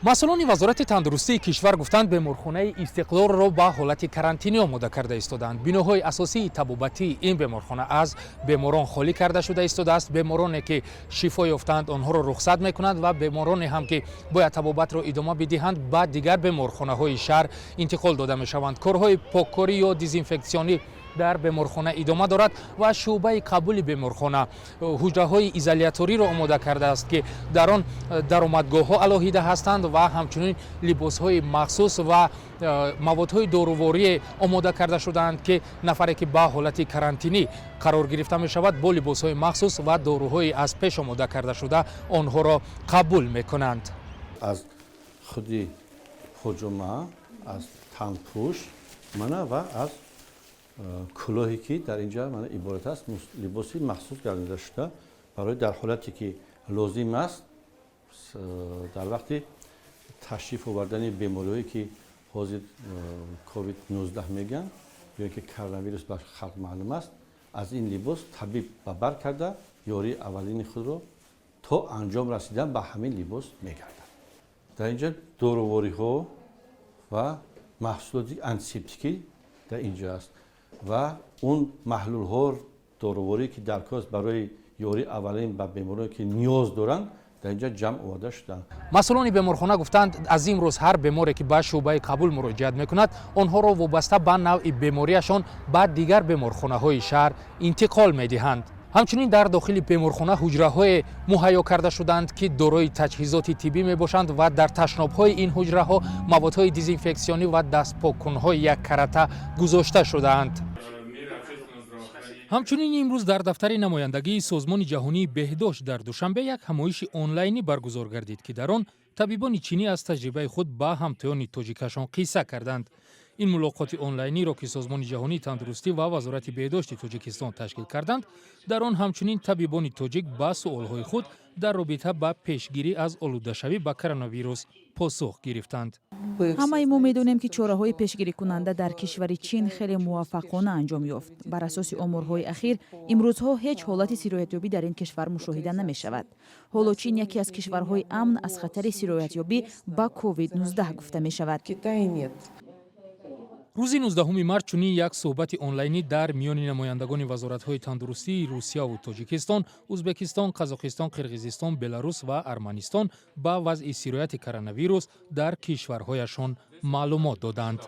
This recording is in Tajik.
Масъулони Вазорати тандурустии кишвар гуфтанд, беморхонаи Истиқлолро ба ҳолати карантинӣ омода карда истодаанд. Биноҳои асосии табобатии ин беморхона аз беморон холӣ карда шуда истодааст. Бемороне, ки шифо ёфтаанд, онҳоро рухсат мекунанд ва бемороне ҳам, ки бояд табобатро идома бидиҳанд, ба дигар беморхонаҳои шаҳр интиқол дода мешаванд. Корҳои поккорӣ ё дезинфексионӣ дар беморхона идома дорад ва шӯъбаи қабули беморхона ҳуҷраҳои изоляториро омода кардааст, ки дар он даромадгоҳҳо алоҳида ҳастанд ва ҳамчунин либосҳои махсус ва маводҳои доруворие омода карда шудаанд, ки нафаре, ки ба ҳолати карантинӣ қарор гирифта мешавад, бо либосҳои махсус ва доруҳои аз пеш омода карда шуда онҳоро қабул мекунанд. Аз худи ҳуҷума, аз танпӯш мана ва аз кӯлоҳе, ки дар инҷа мана иборат аст, либоси махсус гардида шуда барои дар ҳолате, ки лозим аст, дар вақти ташриф овардани бемориҳое, ки ҳозир ковид 19 мегӯянд ё ки коронавирус ба халқ маълум аст, аз ин либос табиб ба бар карда, ёрии аввалини худро то анҷом расидан ба ҳамин либос мегардад. Дар инҷа дорувориҳо ва маҳсулоти антисептикӣ дар инҷо аст ва он маҳлулҳо, доруворӣ, ки дар кор аст барои ёрии аввалин ба бемороне, ки ниёз доранд, дар инҷа ҷамъ оварда шуданд. Масъулони беморхона гуфтанд, аз имрӯз ҳар беморе, ки ба шӯъбаи қабул муроҷиат мекунад, онҳоро вобаста ба навъи бемориашон ба дигар беморхонаҳои шаҳр интиқол медиҳанд. Ҳамчунин дар дохили беморхона ҳуҷраҳое муҳайё карда шудаанд, ки дорои таҷҳизоти тиббӣ мебошанд ва дар ташнобҳои ин ҳуҷраҳо маводҳои дезинфексионӣ ва дастпоккунҳои яккарата гузошта шудаанд. Ҳамчунин имрӯз дар дафтари намояндагии Созмони ҷаҳонии беҳдошт дар Душанбе як ҳамоиши онлайнӣ баргузор гардид, ки дар он табибони чинӣ аз таҷрибаи худ ба ҳамтоёни тоҷикашон қисса карданд. Ин мулоқоти онлайниро, ки Созмони ҷаҳонии тандурустӣ ва Вазорати беҳдошти Тоҷикистон ташкил карданд, дар он ҳамчунин табибони тоҷик ба суолҳои худ дар робита ба пешгирӣ аз олудашавӣ ба коронавирус посух гирифтанд. Ҳамаи мо медонем, ки чораҳои пешгирикунанда дар кишвари Чин хеле муваффақона анҷом ёфт. Бар асоси оморҳои ахир, имрӯзҳо ҳеҷ ҳолати сироятёбӣ дар ин кишвар мушоҳида намешавад. Ҳоло Чин яке аз кишварҳои амн аз хатари сироятёбӣ ба ковид-19 гуфта мешавад. Рӯзи 19 март чунин як суҳбати онлайнӣ дар миёни намояндагони вазоратҳои тандурустии Русияву Тоҷикистон, Ӯзбекистон, Қазоқистон, Қирғизистон, Беларус ва Арманистон ба вазъи сирояти коронавирус дар кишварҳояшон маълумот доданд.